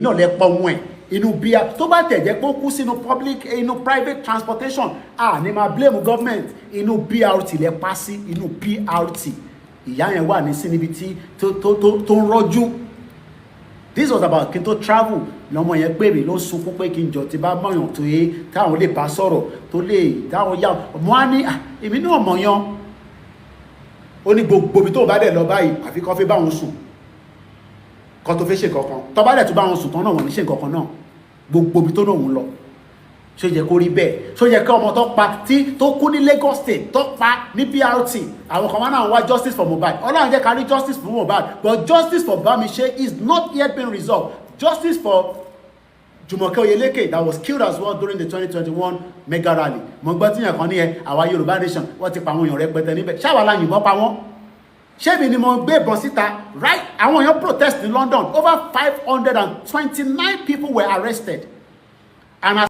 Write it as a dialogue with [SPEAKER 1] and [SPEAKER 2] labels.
[SPEAKER 1] Náà lẹ pọ̀ wọn ẹ̀ inú bíi tó bá tẹ̀ jẹ́ pé ó kú sínú public, inú private transportation, a ní máa blame government. Inú BRT lẹ pa sí, inú BRT. Ìyá yẹn wà ní sí níbi tí tó ń rọ́jú. This was about kí n tó travel. Lọmọ yẹn pè mí, ló sunkún pé kí n jọ, tí bá mọ̀yàn tó yé táwọn lè bá sọ̀rọ̀, tó lè táwọn yá mọ́ á ní èmi náà mọ̀yàn. Ó ní gbogbo ibi tó bá dẹ̀ lọ báyìí, àfi kó fi bá wọn sùn kó tó fẹ́ ṣe kankan. Tó bá dẹ̀ tó bá wọn sùn tán náà, wọ́n ní ṣe nǹkan náà. Gbogbo ibi tó náà ń lọ, ṣó yẹ kó rí bẹ́ẹ̀? Ṣó yẹ kí ọmọ tó pa tí tó kú ní Lagos State, tó pa ní BRT, àwọn kan wá náà wá justice for Mohbad? Ọlọ́run jẹ́ ká rí justice for Mohbad, but justice for Bamise is not yet been resolved. Justice for Jumoke Oyeleke that was killed as well during the 2021 mega rally. Mo gbọ́ tíyàn kan ní ẹ àwa Yorùbá nation, wọ́n ti pa àwọn èèyàn rẹpẹtẹ níbẹ̀. Ṣáwa la yìnbọn pa wọ́n? Ṣé mi ni mo gbé ìbọn síta? Right, àwọn èèyàn protest ní London, over 529 people were arrested and as